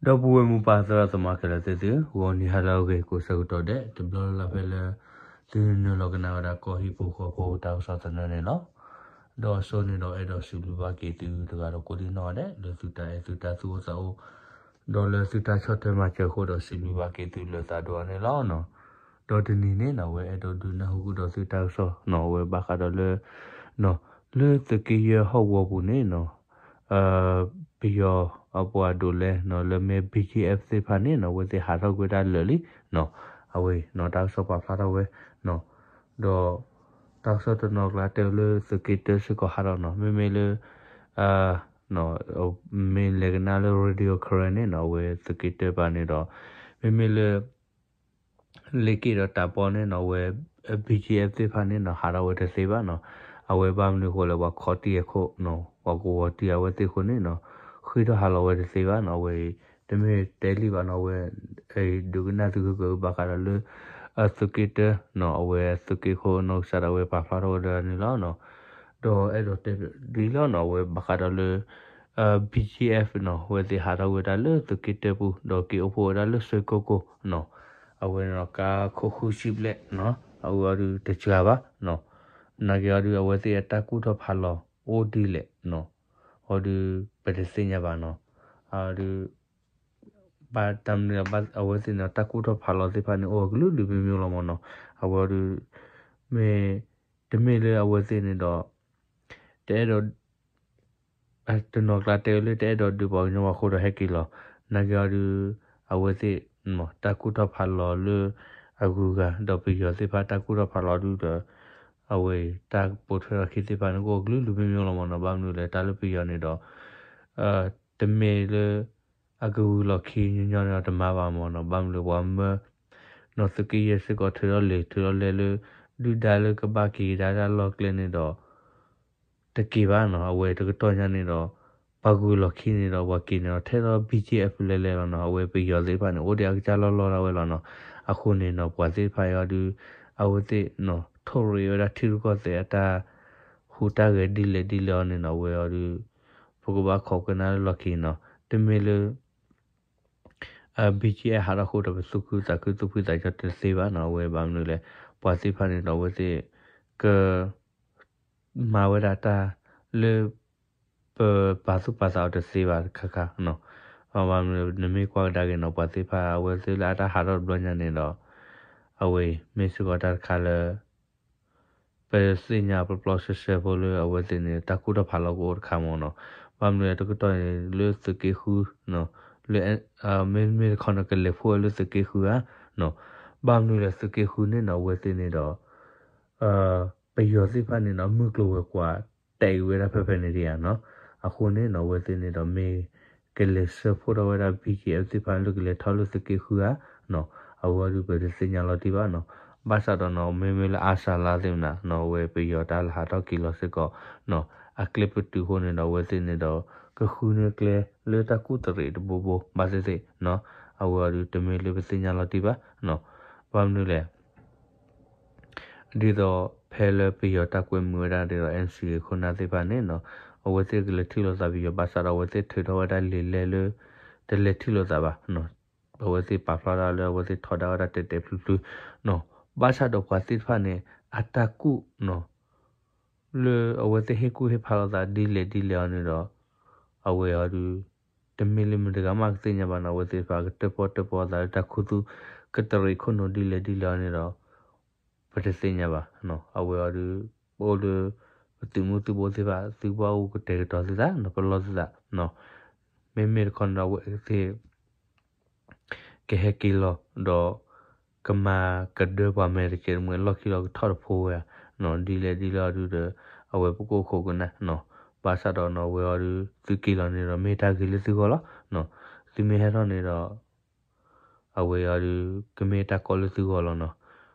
ဒီပုၢ်ဝဲၢ်မိၢ်ပၢ်သရၣ်သမါခဲလၢာ်သ့ၣ်သုဧၢ, ဂီၤနံၤဟါလၢအဂ့ၤကိးဆၢကတီၢ်ဒဲး တဘျီလၢ်လၢ်ဖဲလၢ သုနုာ်လီၤကနၣ်ဝဲဒၣ်ကီၢ်ဟံၣ်ဖိဃီဖိတၢ်ကစီၣ်သနၢၣ်န့ၣ်လီၤ. ဒီးအစိန့ၣ်ဒီးအဲၣ်ဒိးစံးဘျုးဘၣ်က့ၤသုတဂၤဒီးကိးဒံနီၢ်ဂၤဒဲး လၢသုတၢ်အဲၣ်သုတၢ်သူၣ်အိၣ်သးအိၣ် ဒီးလၢသုတၢ်ဆီၣ်ထွဲမၤစၢၤအဃိဒီးစံးဘျုးဘၣ်က့ၤသုလၢသးဒိၣ်အါန့ၣ်လီၤ. ဒီးတနံၤန့ၣ်နီၢ် အဝဲအဲၣ်ဒိးဒုးနၢ်ဟူကဒီးသုတၢ်ကစီၣ်နီၢ် အဝဲဘၣ်ဃးဒီးလၢ လၢသုးက့ယဲၢ်ဟီၣ်ကဝီၤပူၤန့ၣ်နီၢ် ပယီၤအပှၤဒိးလဲနီၢ် လၢမ့ၢ် BGF သ့ၣ်တဖၣ်န့ၣ်နီၢ် အဝဲသ့ၣ်ဟးထီၣ်ကွံာ်ဝဲဒၣ်လၢာ်လံနီၢ် အဝဲနီၢ် တၢ်ကစီၣ်ပာ်ဖျါထီၣ်ဝဲနီၢ် ဒီး တၢ်ကစီၣ်တနီၤကျါတဲလၢသုးက့တၢစ့ၢ်ကီးဟးထီၣ်နီၢ် မ့မ့ၢ်လၢ မ့ၢ်လဲၤကနၣ်လၢ Radio Karen န့ၣ်နီၢ် အဝဲသုးက့တၢပၤန့ၣ်ဒီး မ့မ့ၢ်လၢ လ့ၣ်က့ၣ်ဒီးတၢ်ပီန့ၣ်နီၢ် အဝဲ BGF သ့ၣ်တဖၣ်န့ၣ်နီၢ် ဟးထီၣ်ဝဲတသ့ဘၣ်နီၢ် အဝဲဘၣ်မနုၤအဃိလဲၣ် ပှၤခီတံၢ်အခိၣ်နီၢ် ပှၤကဝီၤတံၢ်အဝဲသ့ၣ်အဃိန့ၣ်နီၢ် ဃ့ထီၣ်ဟးလီၤဝဲတသ့ဘၣ်နီၢ် အဝဲအံၤ တမ့ၢ်တဲလံဘၣ်နီၢ် အဝဲ ဒုးကနၣ်သုကကဘၣ်ဃးဒီးလၢ အသုးက့တၢနီၢ် အဝဲသုးက့ခိၣ်နီၢ်ကစၢ်ဒၣ်ဝဲပာ်ဖျါထီၣ်ဝဲဒၣ်န့ၣ်လီၤနီၢ် ဒီးအဲၣ်ဒိးတဲဒ်လီၤနီၢ် အဝဲဘၣ်ဃးဒီးလၢ BGF နီၢ် အဝဲသ့ၣ်ဟးထီၣ်ဝဲဒၣ်လၢသုးက့တၢပူၤ ဒီးက့ၤအိၣ်ဖှိၣ်ဝဲဒၣ်လၢစွ့ကိၢ်ကိၢ်နီၢ် အဝဲန့ၣ်ဒီးကါခိၣ်ဃုဆံဘျဲၣ်နီၢ် အဝဲအီၤဒုးတစှၤဘၣ်နီၢ် နာ်က့ၤအီၤဒုး အဝဲသ့ၣ်အတၢ်ကူၣ်ထီၣ်ဖးလီၤအိၣ်ဒ်လဲၣ်နီၢ် အီၤဒုး ပတသ့ၣ်ညါဘၣ်နီၢ် အီၤဒုး ဘၣ်တၢ်မနုၤ အဝဲသ့ၣ်န့ၣ် တၢ်ကူၣ်ထီၣ်ဖးလီၤသ့ၣ်တဖၣ်န့ၣ် အိၣ်အကလုာ်ကလုာ်မ့ၢ်မ့ၢ်လီၤမ့ၢ်နီၢ် အဝဲအီၤဒုး မ့ၢ် တမ့ၢ်လၢအဝဲသ့ၣ်န့ၣ်ဒီး တအဲၣ်ဒိး တနီၤကျါတဲဝဲလၢတအဲၣ်ဒိးဒုးပှၤကညီဘၣ်အဃိဒီးဟဲက့ၤလီၤ နာ်က့ၤအီၤဒုး အဝဲသ့ၣ် တၢ်ကူၣ်ထီၣ်ဖးလီၤလၢ အဂုၤအဂၤ ဒီးပယီၤသ့ၣ်တဖၣ်တၢ်ကူၣ်ထီၣ်ဖးလီၤဒုးဒီး အဝဲအံၤ တၢ်ပိာ်ထွဲထီၣ်ခံသ့ၣ်တဖၣ်န့ၣ် ကအိၣ်ကလုာ်ကလုာ်မ့ၢ်မ့ၢ်လီၤမ့ၢ်နီၢ် ဘၣ်မနုၤလဲၣ် တၢ်လၢပယီၤန့ၣ်ဒီး တမ့ၢ်လၢ အကဂုၤလီၢ်ခံညီညီန့ၣ်ဒီးတမၤဘၣ်မ့ၢ်နီၢ် ဘၣ်မနုၤပှၤမၢ နီၢ်သုးက့ယဲၢ်စ့ၢ်ကီးထုးထီၣ်လံာ်ထုးထီၣ်လဲလၢ ဒုၣ်ဒါလၢကဘၣ်က့ၤကဒါတၢ်လီၢ်ကျဲန့ၣ်ဒီး တက့ၤဘၣ်နီၢ် အဝဲတကတီၢ်ညါန့ၣ်ဒီး ပှၤဂုၤလီၢ်ခံန့ၣ်ဒီး ပှၤက့ၤန့ၣ်ဒီး ထဲဒီး BGF လဲၤလဲၤလီၤနီၢ် အဝဲပယီၤသ့ၣ်တဖၣ်န့ၣ် အိၣ်ဒံးအကစၢ်လီၢ်လီၢ်ဒၣ်ဝဲလီၤနီၢ် အဃိန့ၣ်နီၢ် ပှၤသ့ၣ်တဖၣ်အံၤအီၤဒုး အဝဲသ့ၣ်နီၢ် ထိၣ်ရ့ဝဲဒၣ်ထံရူၢ်ကီၢ်သဲးအတၢ် ဟူးတၢ်ဂဲၤဒ်လဲၣ်ဒ်လဲၣ်အီၤန့ၣ်နီၢ် အဝဲအီၤဒုး ပကဘၣ်ခိးကနၣ်လၢလီၢ်ခံနီၢ် တမ့ၢ်လၢ BGF ဟးထီၣ်အဃိဒီး ပသူၣ်ခုသးခုသူၣ်ဖှံသးညီတသ့ဘၣ်နီၢ် အဝဲဘၣ်မနုၤလဲၣ် ပှၤသ့ၣ်တဖၣ်န့ၣ်ဒီး အဝဲသ့ၣ် က မၤဝဲဒၣ်တၢ်လၢ ပပာ်သူၣ်ပာ်သးအီၤတသ့ဘၣ်တခါခါနီၢ် ဘၣ်မနုၤလဲၣ် နမ့ၢ်ကွၢ်ကဒါက့ၤနီၢ် ပှၤသ့ၣ်တဖၣ် အဝဲသ့ၣ်လၢအတၢ်ဟးထီၣ်တဘျီညါန့ၣ်ဒီး အဝဲအံၤမ့ၢ်စ့ၢ်ကီးတၢ်တခါလၢ ပသ့ၣ်ညါပျီပျီဆှဲဆှဲဖိလၢအဝဲသ့ၣ်န့ၣ် တၢ်ကူၣ်ထီၣ်ဖးလီၤကအိၣ်တခါမ့ၢ်နီၢ် ဘၣ်မနုၤလဲၣ် တကတီၢ်န့ၣ် လၢသုးက့ဃုနီၢ် လၢ မ့မ့ၢ်တခီန့ၣ် ကလဲၤဖှိၣ်ဝဲလၢသုးက့ဃုဧါနီၢ် ဘၣ်မနုၤလဲၣ် သုးက့ဃုန့ၣ်နီၢ် အဝဲသ့ၣ်န့ၣ်ဒီး ပယီၤသ့ၣ်တဖၣ်န့ၣ်နီၢ် မုၢ်ကျိၤဝဲၤကွာ်တဲာ်အံၤဝဲဒၣ်ဖဲဖဲန့ၣ်ဒံးဧါနီၢ် အဃိန့ၣ်နီၢ် အဝဲသ့ၣ်န့ၣ်ဒီးမ့ၢ် ကလဲၤဆှၢဖှိၣ်ထီၣ်ဝဲဒၣ် BGF သ့ၣ်တဖၣ်လၢကလဲၤထီၣ်လၢသုးက့ဃုဧါနီၢ် အဝဲအီၤဒုးပတသ့ၣ်ညါလီၤတံၢ်ဘၣ်နီၢ် ဘၣ်ဆၣ်ဒီးနီၢ် မ့မ့ၢ်လၢအါစၢ်လါသ့ၣ်မနၤနီၢ် အဝဲပယီၤတၢ်လၢဟးထီၣ်က့ၤလီၤစ့ၢ်ကီးနီၢ် အကျဲပတုာ်အဃိန့ၣ်ဒီး အဝဲသ့ၣ်န့ၣ်ဒီး ကဃုန့ၢ်ကျဲလၢတၢ်ကူၣ်တရံးတဘိဘိ ဘၣ်သ့ၣ်သ့ၣ်နီၢ် အဝဲအီၤဒုးတမ့ၢ်လၢပသ့ၣ်ညါလီၤတံၢ်ဘၣ်နီၢ် ဘၣ်မနုၤလဲၣ် ဒ်သိးဖဲလၢပယီၤတၢ်ကွဲမုာ်ဝဲဒၣ်ဒီး NCA ခိၣ်နၢ်သ့ၣ်တဖၣ်န့ၣ်နီၢ် အဝဲသ့ၣ်ကလဲၤထံၣ်လိာ်သးပယီၤ ဘၣ်ဆၣ်ဒီးအဝဲသ့ၣ်ထုးထီၣ်ဝဲဒၣ်လံာ်လဲၢ်လၢ တလဲၤထံၣ်လိာ်သးဘၣ်နီၢ် အဝဲသ့ၣ်ပာ်ဖျါဒၣ်လၢအဝဲသ့ၣ်ထီဒါဝဲဒၣ်တဲာ်တဲာ်ဖျုးဖျုးနီၢ် ဘၣ်ဆၣ်ဒီးပှၤသ့ၣ်တဖၣ်န့ၣ် အတၢ်ကူၣ်နီၢ် လၢအဝဲသ့ၣ်ဟ့ၣ်ကူၣ်ဟ့ၣ်ဖးလိာ်သးဒ်လဲၣ်ဒ်လဲၣ်အီၤန့ၣ်ဒီး အဝဲအီၤဒုး တမ့ၢ်လၢမတၤတဂၤမးကသ့ၣ်ညါဘၣ်နီၢ် အဝဲသ့ၣ်တဖၣ်ကတၢၣ်ပီၣ်တၢၣ်ပီသးလၢတၢ်ခူသူၣ်ကတရံးခိၣ်နူာ်ဒ်လဲၣ်ဒ်လဲၣ်အီၤန့ၣ်ဒီး ပတသ့ၣ်ညါဘၣ်နီၢ် အဝဲအီၤဒုး ပအိၣ်လၢ ပသုးမုၢ်သံၣ်ဘိသ့ၣ်တဖၣ် သုဘၣ်အိၣ်ကတဲာ်ကတီၤသုသးနီၢ် ပလီၢ်သုသးနီၢ် မ့မ့ၢ်တခီန့ၣ်ဒီးအဝဲသ့ၣ် ကဟဲက့ၤလီၤဒီး ကမၤကဒၢပှၤမဲာ်တကဲးတမှဲာ်လီၢ်ခံလီၤကထီၣ်တဖိဝဲဧါနီၢ် ဒ်လဲၣ်ဒ်လဲၣ်အီၤဒုးဒီး အဝဲပကအိၣ်ခိးကနၣ်နီၢ် ဘၣ်ဆၣ်ဒီးနီၢ် အဝဲအီၤဒုး သုက့ၤလီၤန့ၣ်ဒီး မ့ၢ်တၢ်ဂ့ၤလၢသုဂီၢ်လီၤနီၢ် သုမ့ၢ်ဟဲထီၣ်န့ၣ်ဒီး အဝဲအီၤဒုး ကမ့ၢ်တၢ်ကီလၢသုဂီၢ်လီၤနီၢ်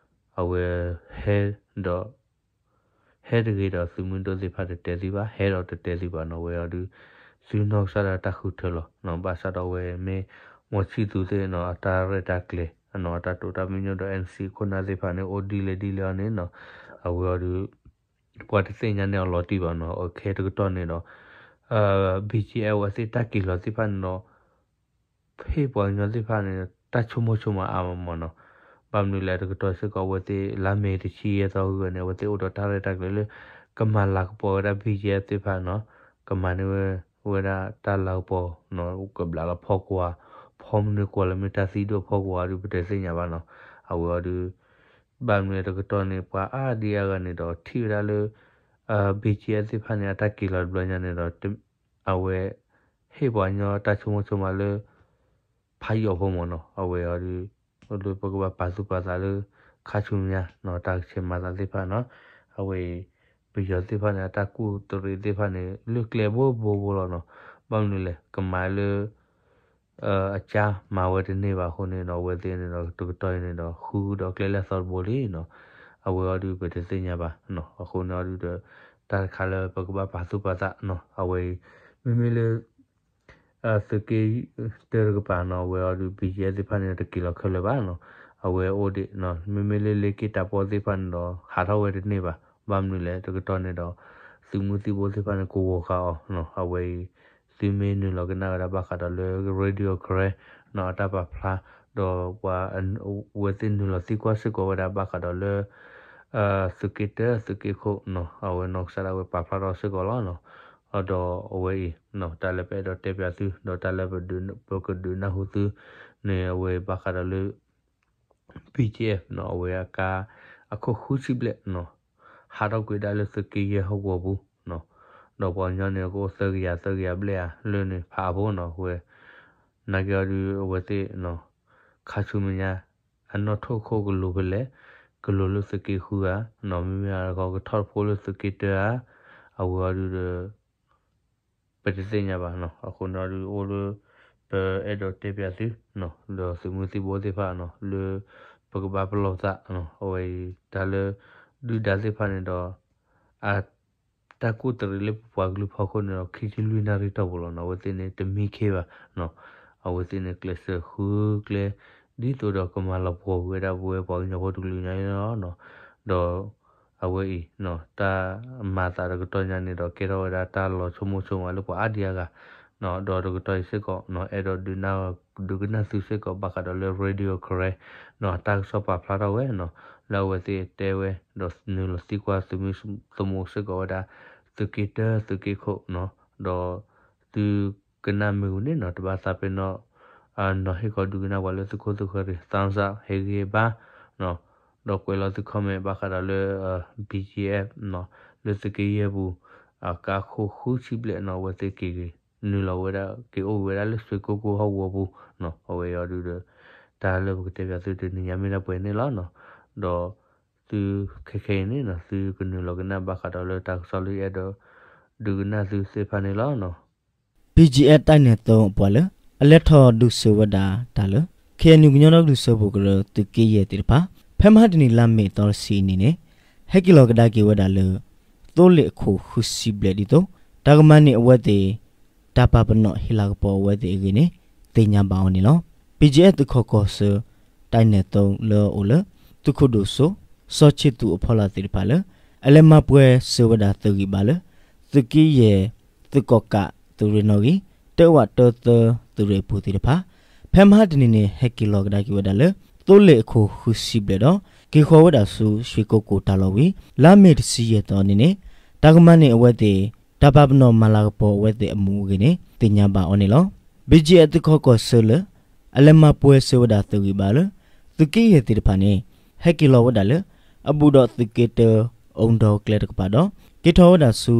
အဝဲဟဲဒီး ဟဲတဂ့ၤဒီးသုးမုၢ်ဒိၣ်သ့ၣ်တဖၣ်တတဲသုဘၣ် ဟဲဒီးတတဲသုဘၣ်နီၢ် အဝဲအီၤဒုး သုနီၢ်ကစၢ်ဒၣ်တၢ်ဃုထၢလီၤနီၢ် ဘၣ်ဆၣ်ဒီးအဝဲမ့ၢ် မီၤဆံၣ်သူးသ့ၣ်နီၢ် အတၢ်ရဲၣ်တၢ်ကျဲၤနီၢ် အတၢ်တိာ်တၢ်ပညိၣ်ဒီး NCA ခိၣ်နၢ်သ့ၣ်တဖၣ်န့ၣ် အိၣ်ဒ်လဲၣ်ဒ်လဲၣ်အီၤန့ၣ်နီၢ် အဝဲအီၤဒုး ပှၤတသ့ၣ်ညါန့ၢ်အီၤလီၤတံၢ်ဘၣ်နီၢ် အခဲတကတီၢ်န့ၣ်ဒီး BGF အဝဲသ့ၣ်တၢ်က့ၤလီၤသ့ၣ်တဖၣ်န့ၣ်ဒီး ဟ့ၣ်ပှၤကညီသ့ၣ်တဖၣ်န့ၣ် တၢ်ဆိကမိၣ်ဆိကမးအါမးနီၤ. ဘၣ်မနုၤလဲၣ် တကတီၢ်စ့ၢ်ကီး အဝဲသ့ၣ်လါမ့ၤတဆံယဲၢ်သီဂီၢ်န့ၣ် အဝဲသ့ၣ်အိၣ်ဒီးတၢ်ရဲၣ်တၢ်ကျဲၤလၢ ကမၤလၤကပီၤဝဲဒၣ် ဘံၣ်ကၠံၣ်အဲၣ်သ့ၣ်တဖၣ်နီၤ, ကမၤန့ၢ်ဝဲ ဝဲဒၣ်တၢ်လၤကပီၤနီၤ, ကဘျးလီၤဖီကွီၤ, ဖီမနုၤကွီၤလၢမ့ၢ်တၢ်သံဒိၣ်ဖီကွီၤဒီး ပတဲသ့ၣ်ညါဘၣ်နီၤ. အဝဲအီၤဒုး ဘၣ်မနုၤလဲၣ် တကတီၢ်န့ၣ် ပှၤအါဒံအါဂၤန့ၣ်ဒီး ထံၣ်ဝဲဒၣ်လၢ ဘံၣ်ကၠံၣ်အဲၣ်သ့ၣ်တဖၣ်န့ၣ် အတၢ်က့ၤလီၤတဘျီညါန့ၣ်ဒီး အဝဲ ဟ့ၣ်ပှၤကညီတၢ်ဆိကမိၣ်ဆိကမးလၢ ဖးယိာ်ဖိမ့ၢ်နီၤ. အဝဲအီၤဒုး လၢပကဘၣ်ပာ်သူၣ်ပာ်သးလၢ ခါဆူညါနီၤ တၢ်ကဆဲးမၤသးသ့ၣ်တဖၣ်နီၤ. အဝဲအံၤ ပယီၤသ့ၣ်တဖၣ်န့ၣ် အတၢ်ကူၣ်တရံးသ့ၣ်တဖၣ်န့ၣ် လၢကျဲဘိဘိဘိလီၤနီၤ. ဘၣ်မနုၤလဲၣ် ကမၤလၢ အကၠါမၤဝဲတန့ၢ်ဘၣ်အဃိန့ၣ်ဒီး အဝဲသ့ၣ်န့ၣ်ဒီး တကတီၢ်အံၤန့ၣ်ဒီး ဃုဒီးကျဲလၢအသီတဘိလံနီၤ. အဝဲအီၤဒုး ပတသ့ၣ်ညါဘၣ်နီၤ. အဃိန့ၣ်အီၤဒုးဒီး တၢ်တခါလၢပကဘၣ်ပာ်သူၣ်ပာ်သးနီၤ. အဝဲအံၤ မ့မ့ၢ်လၢ သုးက့တၢတကပၤနီၤ အဝဲအီၤဒုး ဘံၣ်ကၠံၣ်အဲၣ်သ့ၣ်တဖၣ်န့ၣ် တက့ၤလီၤခဲလၢာ်ဘၣ်နီၤ. အဝဲအိၣ်ဒံးနီၤ. မ့မ့ၢ်လၢလ့က့တၢ်ပီသ့ၣ်တဖၣ်န့ၣ်ဒီး ဟးထီၣ်ဝဲတန့ၢ်ဘၣ်. ဘၣ်မနုၤလဲၣ် တကတီၢ်န့ၣ်ဒီး သုးမုၢ်သံၣ်ဘိသ့ၣ်တဖၣ်န့ၣ် ကဝီၤဃာ်အီၤနီၤ. အဝဲအံၤ သုမ့ၢ်နုာ်လီၤကနၣ်ဝဲဒၣ်ဘၣ်ဃးဒီးလၢ Radio Karen နီၤ အတၢ်ပာ်ဖျါ ဒီးပှၤ အဝဲသ့ၣ်နုာ်လီၤသံကွၢ်စ့ၢ်ကီးဝဲဒၣ်ဘၣ်ဃးဒီးလၢ သုးက့တၢ သုးက့ခိၣ်နီၤ အဝဲနီၢ်ကစၢ်ဒၣ်ဝဲပာ်ဖျါထီၣ်စ့ၢ်ကီးလီၤနီၤ. ဒီးအဝဲအံၤ တၢ်လၢပအဲၣ်ဒိးတဲပၠးသု ဒီးတၢ်လၢ ပကဒုးနၢ်ဟူသုန့ၣ် အဝဲဘၣ်ဃးဒီးလၢ BGF နီၤ အဝဲအကါ အခိၣ်ဃုဆံဘျဲၣ်နီၤ ဟးထီၣ်ကွံာ်ဒၣ်လၢသုးက့ယဲၢ်ဟီၣ်ကဝီၤပူၤနီၤ. ဒီးပှၤကညီန့ၣ် ကအိၣ်သၢကယၤသၢကယၤဘျဲၣ်ဧါ လၢန့ၣ်ဖးအါဖိနီၤ ဝဲ နာ်က့အီၤဒုး အဝဲသ့ၣ်နီၤ ခါဆူမဲာ်ညါ အနီၣ်ထိၣ်ခိၣ်ကလိၤဖဲလဲၣ် ကလိၤလၢသုးက့ဃုဧါနီၤ မ့မ့ၢ်အဂီၢ်ကထီၣ်တဖိလၢသုးက့တၢဧါ အဝဲအီၤဒုးဒီး ပတသ့ၣ်ညါဘၣ်နီၤ. အဃိန့ၣ်အီၤဒုးအိၣ်လၢ ပအဲၣ်ဒိးတဲပၠးသုနီၤ ဒီးသုးမုၢ်သံၣ်ဘိသ့ၣ်တဖၣ်နီၤ လၢပကဘၣ်ပလီၢ်သးနီၤ အဝဲအံၤ တၢ်လၢ ဒုၣ်ဒါသ့ၣ်တဖၣ်န့ၣ်ဒီး အ တၢ်ကူၣ်တရံးလၢပပှၤကလုာ်ဖီခိၣ်န့ၣ်ဒီး ခံဆံလွံၢ်နၣ်ရံၣ်တီၢ်ပူၤလီၤနီၤ. အဝဲသ့ၣ်န့ၣ် တမံခ့ဘၣ်နီၤ. အဝဲသ့ၣ်န့ၣ် ကျဲးစၢးဃုကျဲ ဒ်သိးဒီးကမၤလီၤပှီၢ်ကွံာ်ဝဲဒၣ်ပဝဲပှၤကညီဖိတကလုာ်ညါအံၤလီၤနီၤ. ဒီးအဝဲအံၤ တၢ်မၤသးတကတီၢ်ညါန့ၣ်ဒီး ကဲထီၣ်ဝဲဒၣ်တၢ်လီၤဆိကမိၣ်ဆိကမးလၢပှၤအါဒံအါဂၤနီၤ. ဒီးတကတီၢ်အံၤစ့ၢ်ကီးနီၤ အဲၣ်ဒိး ဒုးကနၣ်သုစ့ၢ်ကီး ဘၣ်ဃးဒီးလၢ Radio Karen နီၤ တၢ်ကစီၣ်ပာ်ဖျါထီၣ်ဝဲနီၤ လၢအဝဲသ့ၣ်တဲဝဲ ဒီးနုာ်လီၤသံကွၢ်သမံသမိးစ့ၢ်ကီးဝဲဒၣ် သုးက့တၢ သုးက့ခိၣ်နီၤ. ဒီးသုကနၣ်မ့ၢ်ဝံၤန့ၣ်နီၤ တဘၣ်သးပ့ၤနီၣ် နီၤဟ့ၣ်ခီဒုးကနၣ်ပှၤလၢသုခိၣ်သုဃၢၤရံၣ် thumbs up ဟ့ၣ်ဂံၢ်ဘါနီၤ. ဒီးကွဲးလီၤသု comment ဘၣ်ဃးဒီးလၢ BGF နီၤ လၢသုးက့ယဲၢ်ပူၤ အကါခိၣ်ဃုဆံဘျဲၣ်နီၤ အဝဲသ့ၣ်က့ၤ နုာ်လီၤဝဲဒၣ် က့ၤအိၣ်ဝဲဒၣ်လၢစွ့ၣ်ကိၣ်ကိၣ်ဟီၣ်ကဝီၤပူၤနီၤ. အဝဲအံၤအီၤဒုးဒီး တၢ်လၢပကတဲပၠးသုတနံၤညါမ့ၢ်ဒၣ်ပှဲၤန့ၣ်လီၤနီၤ. ဒီးသုခဲခဲအံၤန့ၣ်နီၤ သုကနုာ်လီၤကနၣ်ဘၣ်ဃးဒီးလၢတၢ်ကစီၣ်လၢယအဲၣ်ဒိး ဒုးကနၣ်သုသ့ၣ်တဖၣ်န့ၣ်လီၤနီၤ. BGF တၢ်နဲၣ်သိအပှၤလၢ အလဲၤထီၣ်ဒုးဆၢဝဲဒၣ်တၢ်လၢ ခ့ၣ်အဲၣ်ယူၣ် ကညီဒီကလုာ်စၢဖှိၣ်ကရၢ သုးက့ယဲၢ်သ့ၣ်တဖၣ် ဖဲမဟါတနံၤလါမ့ၤသီတဆံအနံၤန့ၣ် ဟဲက့ၤလီၤကဒါက့ၤဝဲဒၣ်လၢ သိလ့ၣ်အခိၣ်ဃုဆံဘျဲၣ်ဒ်သိး တၢ်ကမၤန့ၢ်အဝဲသ့ၣ် တၢ်ပာ်ပနီၣ်ဟ့ၣ်လၤကပီၤအဝဲသ့ၣ်အဂ့ၢ်န့ၣ် သ့ၣ်ညါဘၣ်အီၤန့ၣ်လီၤ. BGF သုးခီၣ်ကီၢ်ဆၢ တၢ်နဲၣ်သိလၢအအိၣ်လၢ သုးခိၣ်ဒိၣ်စိ စီၤဆ့သူၣ်အဖီလာ်သ့ၣ်တဖၣ်လၢ အလဲၤမၤပှဲၤဆၢဝဲဒၣ်သုးဂံၢ်ဘါလၢ သုးက့ယဲၢ် သုးကီၣ်ကးသုးရ့ၣ်နီၣ်ဂံၢ် တၢဝးတၢသၢသုးရ့ၣ်အပူၤသ့ၣ်တဖၣ် ဖဲမဟါတနံၤန့ၣ် ဟဲက့ၤလီၤကဒါက့ၤဝဲဒၣ်လၢ သိလ့ၣ်အခိၣ်ဃုဆံဘျဲၣ်ဒီး က့ၤဃီၤဝဲဒၣ်ဆူ ရွှေကုက္ကို တၢ်လီၢ်ဝံၤ လါမ့ၤတဆံယဲၢ်သီအနံၤန့ၣ် တၢ်ကမၤန့ၢ်အဝဲသ့ၣ် တၢ်ပာ်ပနီၣ်မၤလၤကပီၤအဝဲသ့ၣ်အမူအဂ့ၢ်န့ၣ် သ့ၣ်ညါဘၣ်အီၤန့ၣ်လီၤ. BGF သုးခီၣ်ကီၢ်ဆၢလၢ အလဲၤမၤပှဲၤဆၢဝဲဒၣ်သုးဂံၢ်ဘါလၢ သုးက့ယဲၢ်သ့ၣ်တဖၣ်န့ၣ် ဟဲက့ၤလီၤဝဲဒၣ်လၢ အဘူးဒီးသုးက့တၢ အူဒီးကျဲတကပၤဒီး က့ၤထီၣ်ဝဲဒၣ်ဆူ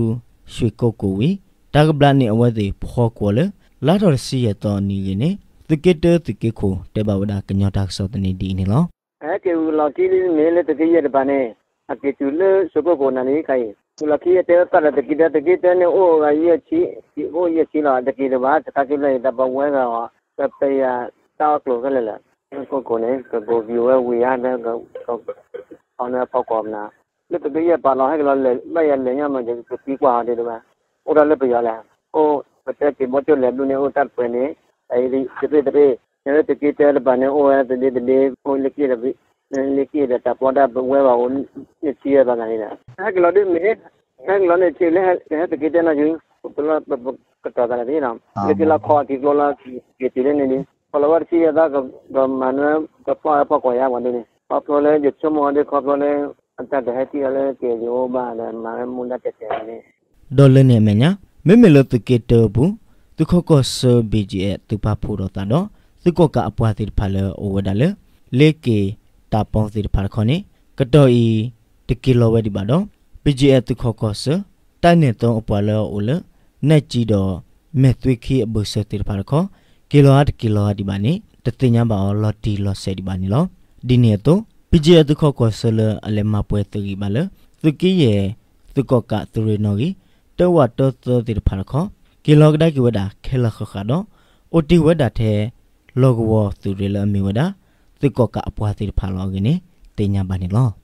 ရွှေကုက္ကို ဝံၤ တၢ်ကဘျးန့ၢ်အဝဲသ့ၣ်ဖီကွီၤလၢ လါထီၣ်တဆံယဲၢ်သီအနံၤအဂ့ၢ်န့ၣ် သုးက့တၢသုးက့ခိၣ် တဲဘၣ်ဝဲဒၣ်ကညီတၢ်ကစီၣ်သန့ဒ်အံၤန့ၣ်လီၤ. ဟဲက့ၤဝံၤလီၢ်ခံလံမ့ၢ်လၢသုးက့ယဲၢ်တဖၣ်န့ၣ် အက့ၤတုၤလၢရွှေကုက္ကိုနၤလံခါအံၤ ဝံၤလီၢ်ခံအတဲဝဲသးဒီးသုးက့တၢ သုးက့တၢန့ၣ်အိၣ်ဂၤယဲၢ်ဆံ အိၣ်ယဲၢ်ဆံလီၤ တက့ၤတဘၣ် တခါက့ၤလီၤအံၤ တၢ်ပဝဲဂၤအီၤ ပပယၤတၢ်အီၣ်ကျိၤခဲလၢာ်လၢ ရွှေကုက္ကိုန့ၣ် ကကိးက့ၤဝဲဝံၤဧါ အီၤန့ၣ်ဖီကွီၤမနုၤ လၢသုးက့ယဲၢ်ပာ်လီၤဟဲက့ၤလီၤ ဘၣ်ယၤလဲၤညါမး ယကသံကွၢ်အီၤဒံးတဘၣ် အိၣ်ဒၣ်လၢပယီၤလဲၣ် အိၣ် ပတဲက့ၤဘီကၠိလဲၤဘျုးန့ၣ် အိၣ်တၢ်တပှဲၤန့ၣ် တရ့တရ့ လၢသုးက့တၢတဖၣ်န့ၣ် အိၣ်ဝဲသဒ့သဒ့ အိၣ်လၢက့ၣ်ဒီး လၢက့ၣ်ဒီးတၢ်ပီတၢ်ပဝဲဘၣ်အိၣ် ယဲၢ်ဆံယဲၢ်ဘၣ်ဂၤန့ၣ်ဒီး ဟဲက့ၤလီၤဒုးမ့ၢ် ဟဲက့ၤလီၤန့ၣ် ဆ့ၣ်လၢဟဲသုးက့တၢနီၤယု ပလီၢ်ပကတီၤသးလၢသ့နီၤ လၢက့ၣ်လီၤခီအထံကျိလီၤ က့ၤတုၤလၢန့ၣ်ဒုး ဖီၣ်လီၤဝဲတဆံယဲၢ်သီ ကမၤနၢၤ ကဖီၣ်ဖီၣ်ကွၢ်ယါပှၤဒ်န့ၣ် ခီဖျိလၢယဆိကမိၣ်ဒ်ခီဖျိလၢ အတၢ်တဟဲထံၣ်အီၤလၢက့ၤယအိၣ်ဘၣ်ဒီး မၤဝဲမူဒါတဲာ်တဲာ်န့ၣ် ဒီးလၢန့ၣ်အမဲာ်ညါ မ့မ့ၢ်လၢသုးက့တၢအပူၤ သုးခီၣ်ကီၢ်ဆၢ ဘံၣ်ကၠံၣ်အဲၣ် သုးပာ်ဖှိၣ်ထီၣ်သးဒီး သုးကီၣ်ကးအပှၤသ့ၣ်တဖၣ်လၢအအိၣ်ဝဲဒၣ်လၢ လ့က့ၤတၢ်ပီသ့ၣ်တဖၣ်တခီန့ၣ် ကတီၢ်အံၤ တက့ၤလီၤဝဲဒံးဘၣ်ဒီး ဘံၣ်ကၠံၣ်အဲၣ် သုးခီၣ်ကီၢ်ဆၢ တၢ်နဲၣ်သီအပှၤလၢအအိၣ်လၢ နဲၣ်ကၠံဒီး မဲၢ်သွံခံအဘၢၣ်စၢၤသ့ၣ်တဖၣ်တခီ က့ၤလီၤဧါတက့ၤလီၤဧါဒံးဘၣ်န့ၣ် တသ့ၣ်ညါဘၣ်အီၤလီၤတံၢ်လီၤဆဲးဒံးဘၣ်န့ၣ်လီၤ. ဒ်န့ၣ်အသိး ဘံၣ်ကၠံၣ်အဲၣ် သုးခီၣ်ကီၢ်ဆၢလၢအလဲၤမၤပှဲၤသဂံၢ်ဘၣ်လၢ သုးက့ယဲၢ် သုးကီၣ်ကးသုးရ့ၣ်နီၣ်ဂံၢ် တၢဝးတၢသၢသ့ၣ်တဖၣ်တခီ က့ၤလီၤကဒါက့ၤဝဲဒၣ်ခဲလၢာ်ဃၣ်ဃၣ်ဒီး အိၣ်တ့ၢ်ဝဲဒၣ်ထဲ လီၢ်ကဝီၤသုးရ့ၣ်လၢအမ့ၢ်ဝဲဒၣ် သုးကီၣ်ကးအပှၤသ့ၣ်တဖၣ်လီၤအဂ့ၢ်န့ၣ် သ့ၣ်ညါဘၣ်န့ၣ်လီၤ.